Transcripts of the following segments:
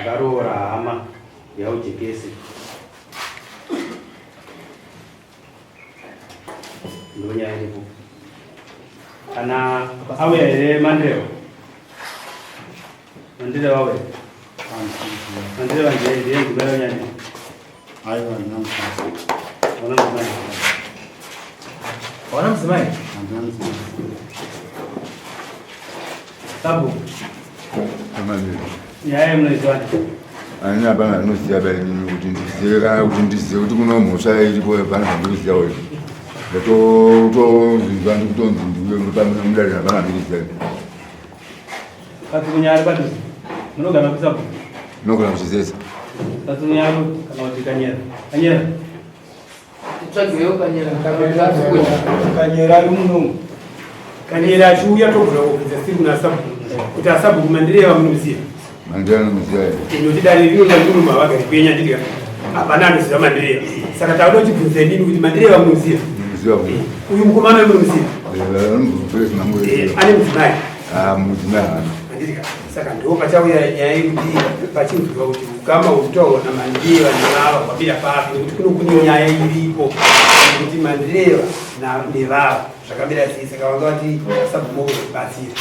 Akaroora hama yaUjekese. Ndonyaya iripo. Kana auya here Mandrewa? Mandrewa auya. Mandrewa ndiye ndiye mudzimai wenyanya. Aiwa, handina mukadzi. Hauna mudzimai. Hauna mudzimai? Handina mudzimai. Sabu. Nyaya yemunoiziva Ani hapana anoziva bale mimi kuti ndizive kana kuti ndizive kuti kuno mhosva iripo hapana zvandikuziva uyu. Ndatotozvinzwa ndikutonzi ndiuye pamwe mudare hapana zvandikuziva. Katsukunyari padhuze. Munogara kusabu. Munogara kuchizeza. Katsukunyari kana kuti Kanyera. Kanyera. Titsvagirewo Kanyera kana kuti Katsukunya. Kanyera ari muno. Kanyera achiuya tobvura kubvunza siri kuna sabhuku kuti asabhuku mandireva munoziva. Mandireva munoziva here? Inoti dare rino ndandiri mavagari kwenya ndiri hapana anoziva mandireva. Saka takuda kuchibvunza inini kuti mandireva munoziva. Munoziva. Uyu mukomana uyu munomuziva. Ane mudzimai. Ah, mudzimai haana. Handitika. Saka ndo pachauya nyaya yekuti pachinzwa kuti ukama hwekutaurwa naMandireva nevava hwamira papi nekuti kuno kune nyaya iripo kuti Mandireva nevava zvakamira sei saka vanga vati asabvuma kuzotibatsira.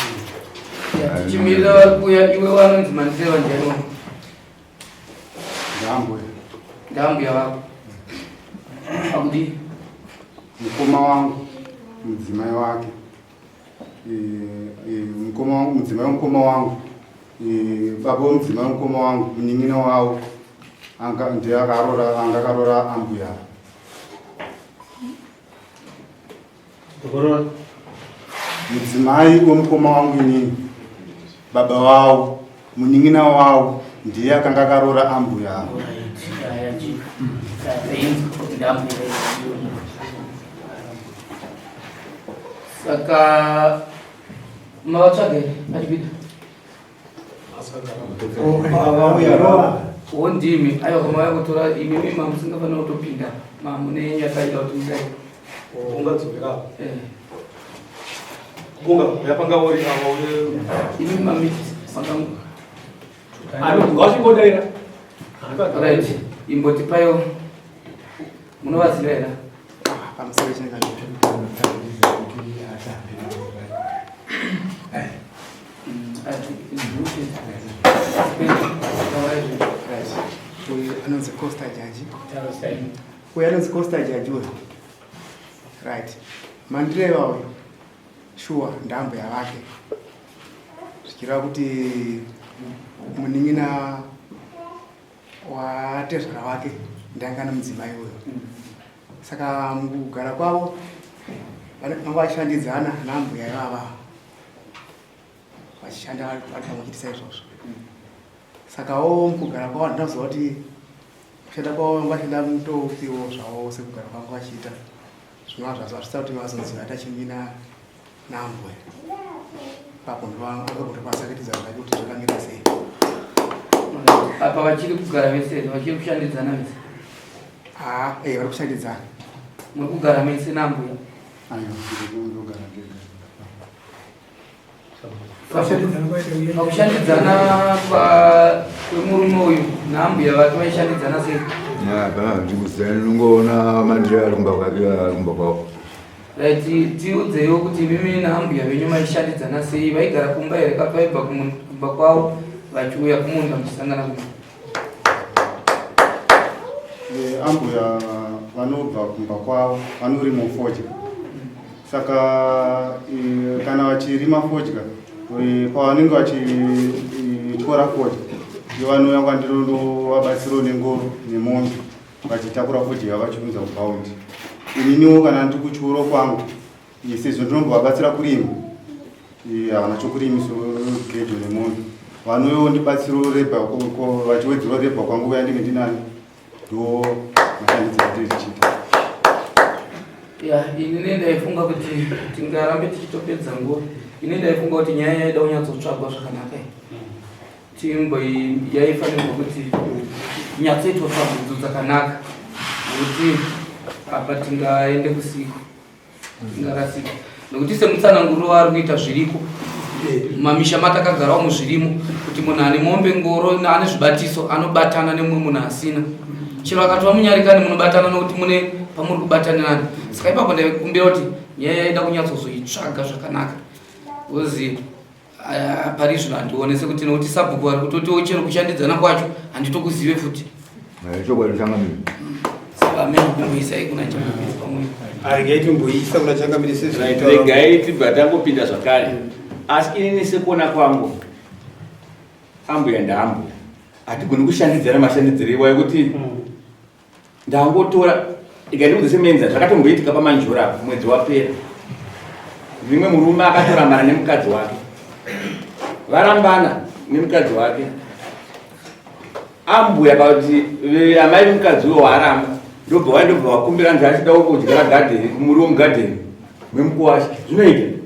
Tichimirira vari kuuya iwe wanonzi Mandireva ndiani? Ndambuya. Ndambuya vako. Akudii? Mukoma wangu mudzimai wake. Mukoma wangu mudzimai wemukoma wangu baba wemudzimai wemukoma wangu munin'ina wavo anga ndiye akarora anga akarora ambuya. Mudzimai wemukoma wangu inini baba wavo munin'ina wavo ndiye akanga akarora ambuya. Saka mavatsvaga here achipinda? Wo ndimi aiwa mauya kutora imimi mamusingafanira kutopinda mamune yataida kuti mudai. Ungadzokera. Kunga yapanga uri ava uri. Imi mamiti makamu. Ngazvingodaira. Right, imbotipayo munovaziva here? Pamusoro chinenge uyu anonzi Costa Jaji. Uyu anonzi Costa Jaji uyu. Right. Mandireva uyu. Shuwa ndambuya vake. Zvichireva kuti munin'ina watezvara wake ndanga nemudzimai uyo. Saka mukugara kwavo vanga vachishandidzana nambuya ivava vachishanda vari pamwe chete saizvozvo. Sakawo mukugara kwavo handina kuziva kuti kushanda kwavo vanga vashanda mutoupiwo zvavo sekugara kwavo vachiita zvinova zvazvasvitsa kuti vazonzi vaita chimina nambwe papo ndokwanisa kuitidza zvake kuti zvakamira sei. Apa vachiri kugara vese here? Vachiri kushandidzana vese? Haa, eh, vari kushandidzana. Muri kugara mese nambuya? Aiwa, ndogara ndega. Pakushandidzana kwemurume uyu naambuya vake vaishandidzana sei? Hapana ndikuziva ndinongoona mandira ari kumba kwake ari kumba kwavo. Right, tiudzeiwo kuti imimi naambuya venyu maishandidzana sei? Vaigara kumba here kana vaibva kumba kwavo vachiuya kumunda muchisangana kumba? Ambuya vanobva kumba kwavo vanorima fodya saka kana vachirima fodya pavanenge vachityora fodya vanouya kwandinovabatsirawo nengoro nemombe vachitakura fodya yavo vachiunza kubhaundi ininiwo kana ndiri kuchiuro kwangu sezvo ndinombovabatsira kurima havana chokurimiso gejo nemombe vanouyawo ndibatsiro rebha vachiwedzerawo rebha kwangu uya ndinge ndinani ndo mashandidziro atiri tichiita. Ya, ini ne ndaifunga kuti tingarambe tichitopedza nguva. Ini ndaifunga kuti nyaya yaida kunyatsotsvagwa zvakanaka iyi. Timbo iyi yaifanirwa kuti nyatsoitwa tsvagudzo dzakanaka nekuti apa tingaende kusiko. Tingarasika. Nekuti semutsananguriro waari kuita zviriko. Mumamisha matakagarawo muzvirimo kuti munhu ane mombe, ngoro, ane zvibatiso anobatana nemumwe munhu asina. Chero akatova munyarikani munobatana nokuti mune pamuri kubatanirana. Saka ipapo ndaikumbira kuti nyaya yaida kunyatsozoitsvaga zvakanaka. Because pari zvino handione sekuti nokuti sabhuku vari kutotiwo chero kushandidzana kwacho handitokuzive futi. Chokwadi changamire. Saka amene kumboisai kuna changamire pamwe. Regai timboisa kuna changamire sezvinoita. Regai tibva tangopinda zvakare. Asi inini sekuona kwangu ambuya ndaambuya. Hatigoni kushandidzana mashandidziro iwayo kuti ndangotora ikandiudza semenza zvakatomboitika pamanjura apo mwedzi wapera. Rimwe murume akatorambana nemukadzi wake. Varambana nemukadzi wake. Ambuya kuti amai vemukadzi uyo waaramba ndobva wai ndobva wakumbira nzi achida kudyara gadheni muriwo mugadheni memukuwasha zvinoita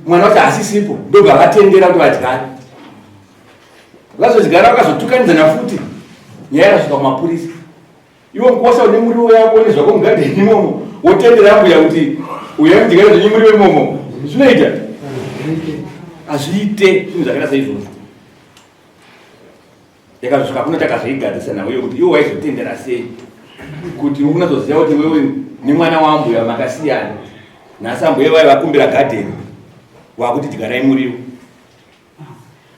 mwana wacho hasisipo ndobva vatendera kuti vadyare vazodyara vakazotukanidzana futi nyaya yakasvika kumapurisa. Iwe mukuwasha une muriwo yako nezvako mugadheni imomo wotendera ambuya kuti uyai mudyare zvenyu muriwo imomo zvinoita hazviite zvinhu zvakaita saizvozvo. Yakazosvika kuno takazoigadzirisa nhau yekuti iwe waizotendera sei kuti unozoziva kuti wewe nemwana waambuya makasiyana nhasi ambuya vaye vakumbira gadheni wakuti dyarai muriwo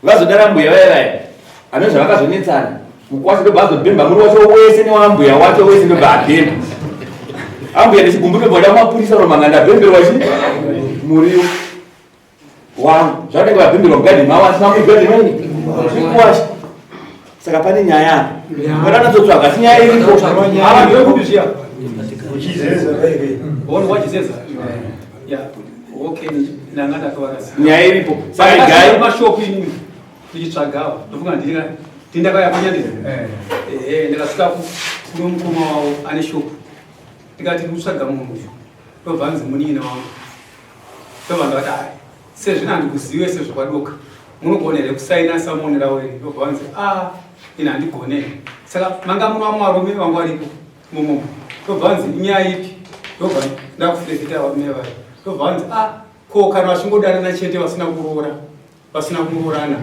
vazodara mbuya vaye vaye ane zvavakazonetsana mukwasha ndobva azobhemba muriwo wacho wese newambuya wacho wese ndobva abhemba ambuya nechigumbu ndobva wada kumapurisa unomanga ndabhemberwa chi muriwo wangu zvavanenge vabhemberwa mugadheni mavo asi mamugadheni maini zvikuwasha saka pane nyaya apa vananatsotsvaga asi nyaya iripo ava ndevekupi zviya nyaya iripo saka gai mashopu inini ndichitsvagawo ndofunga ndiri ndakauya kunyandira ehe ndikasvika kuno mukoma wavo ane shopu ndikati ndikutsvaga munhu uyu ndobva anzi munin'ina wangu Ndobva ndavati hai sezvino handikuzive sezvokwadoka munogona here kusaina samuonerawo here ndobva vanzi a ah, ini handigone saka manga muno vamwe varume vanga varipo momomo ndobva vanzi inyaya ipi ndobva ndakufirefita varume vayo ndobva vanzi a ah, ko kana vachingodanana chete vasina kuroora vasina kuroorana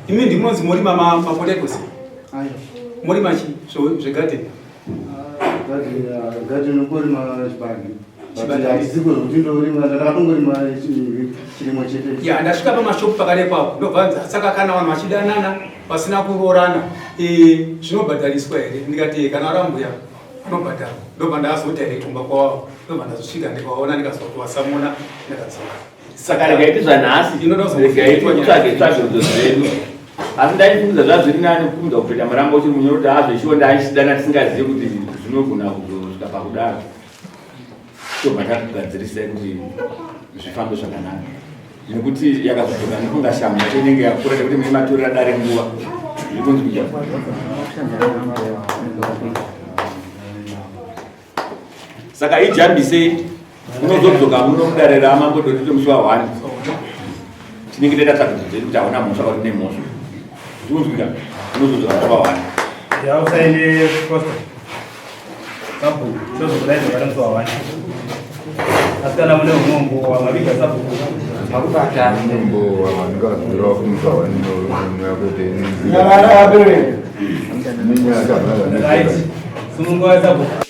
imi ndimunonzi morima mapotatoes morima chi zvegarden garden ukorima chibage hatisiko zvekuti ndorima ndakatongorima chirimo chete ya ndasvika pamashopu pakare papo ndobvanza saka kana vanhu vachidanana vasina kuroorana e, zvinobhadhariswa here ndikati kana varambuya anobhadhara ndobva ndazodirect kumba kwavo ndobva ndazosvika ndikaona ndikazokuvasamona ndakadzoka Saka regai tizvanhasi regai titsvage tsvagurudzo dzedu asi ndaifungidza zvazviri nani kukurumidza kupeta murambo uchiri munyoro kuti azveshuwa ndaichidana tisingazivi kuti zvinogona kuzosvika pakudaro tobva takugadzirisai kuti zvifambe zvakanaka nekuti yakazodzoka nekunga shamu yacho inenge yakura nekuti mune matorera dare nguva zviri kunzi kuita Saka ijambisei unozodzoka muno mudare ramambo dotito musi wa 1 tinenge taita tsvakidzo dzedu kuti hauna mhosva kana une mhosva zvikunzwika unozodzoka musi wa 1 Ya usaende posta. Sabhuku, tozokudai zvakada musi wa 1. Asi kana mune unombo wamaviga sabhuku makubata. Unombo wandikazwira musi wa 1 unoya kuti Right. Sununguwa sabhuku.